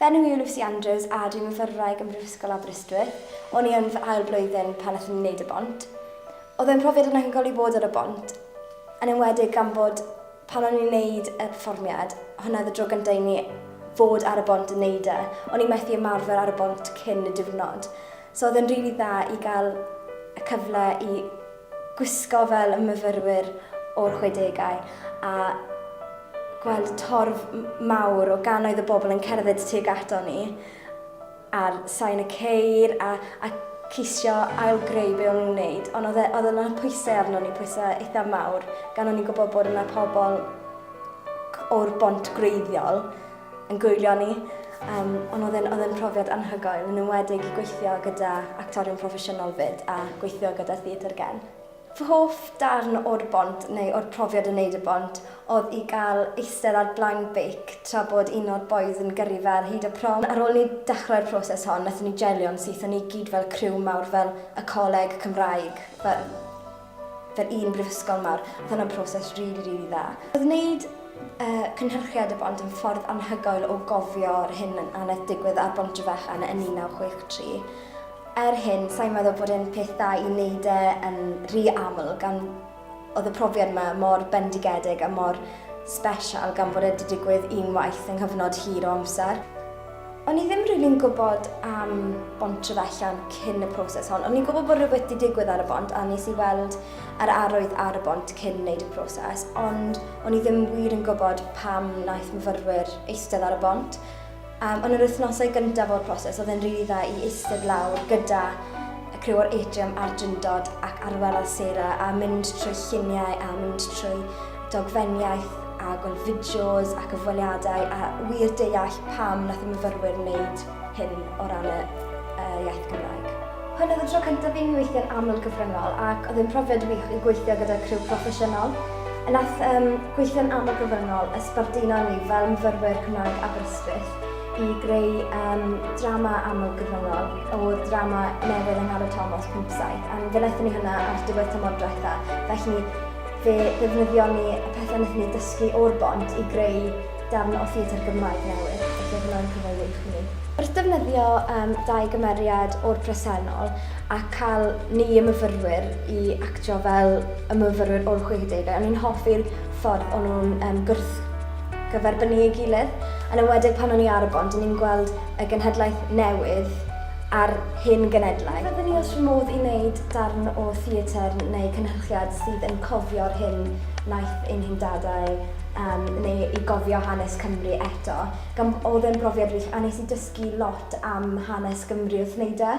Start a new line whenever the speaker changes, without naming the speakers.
Fy enw i yw Lucy Andrews a dwi'n myfyrwraig ym Mhrifysgol Aberystwyth. O'n i yn fy ail blwyddyn pan nathon ni wneud y bont. Oedd e'n profiad anhygoel i bod ar y bont, yn enwedig gan bod pan o'n i'n wneud y perfformiad, hwnna oedd y dro gyntaf i ni fod ar y bont yn wneud e. O'n i methu ymarfer ar y bont cyn y diwrnod. So oedd e'n rili dda i gael y cyfle i gwisgo fel y myfyrwyr o'r chwedegau a gweld torf mawr o gannoedd o bobl yn cerdded tuag ato ni a'r sain y ceir a ceisio ail-greu be o'n nhw'n wneud. Ond oedd, e, oedd yna pwysau arno ni, pwysau eitha mawr, gan o'n i'n gwybod bod yna pobl o'r bont gwreiddiol yn gwylio ni. Ond oedd e'n profiad anhygoel, yn enwedig i gweithio gyda actorion proffesiynol 'fyd a gweithio gyda Theatr Gen. Fy hoff darn o'r bont, neu o'r profiad o wneud y bont, oedd i gael eistedd ar blaen beic tra bod un o'r bois yn gyrru fe ar hyd y prom. Ar ôl ni dechrau'r proses hon, wnaethon ni jelio'n syth, o'n ni gyd fel criw mawr, fel y coleg Cymraeg, fel un brifysgol mawr. Oedd hwnna'n proses rili, rili dda. Oedd wneud cynhyrchiad y bont yn ffordd anhygoel o gofio'r hyn a wnaeth digwydd ar Bont Trefechan yn 1963. Er hyn, sa'n meddwl bod e'n peth dda i wneud e yn rhy aml, gan oedd y profiad yma mor bendigedig a mor special gan bod e wedi digwydd unwaith yng nghyfnod hir o amser. O'n i ddim rili'n gwybod am Bont Trefellan cyn y proses hon. O'n i'n gwybod bod rhywbeth wedi digwydd ar y bont a nes i weld yr arwydd ar y bont cyn wneud y proses, ond o'n i ddim wir yn gwybod pam wnaeth myfyrwyr eistedd ar y bont. Ond yr wythnosau gyntaf o'r proses, oedd e'n rili dda i eistedd lawr gyda y criw o'r Atrium a'r Drindod ac Arwel a Sarah a mynd trwy lluniau a mynd trwy dogfeniaeth a gweld fideos a cyfweliadau a wir deall pam nath y myfyrwyr wneud hyn o ran y iaith Gymraeg. Hwn oedd y tro cyntaf i mi weithio'n aml gyfryngol ac oedd e'n profiad wych i gweithio gyda criw proffesiynol. Nath gweithio'n aml gyfryngol ysbarduno ni fel myfyrwyr Cymraeg Aberystwyth i greu drama aml gyfryngol o ddrama newydd yng Ngharol Thomas 57 a fe wnaethon ni hwnna ar diwedd tymor diwetha, felly fe ddefnyddion ni y pethau wnaethon ni dysgu o'r bont i greu darn o theatr Gymraeg newydd, felly oedd hwnna'n cyfle wych i ni. Wrth ddefnyddio dau gymeriad o'r presennol a cael ni y myfyrwyr i actio fel y myfyrwyr o'r chwedegau, o'n i'n hoffi'r ffordd o'n nhw'n gwrthgyferbynnu ei gilydd, yn enwedig pan o'n i ar y bont, o'n i'n gweld y genhedlaeth newydd a'r hen genedlaeth. Fyddwn i wrth fy modd i wneud darn o theatr neu cynhyrchiad sydd yn cofio'r hyn wnaeth ein hen dadau neu i gofio hanes Cymru eto, gan oedd e'n brofiad wych a nes i dysgu lot am hanes Gymru wrth wneud e.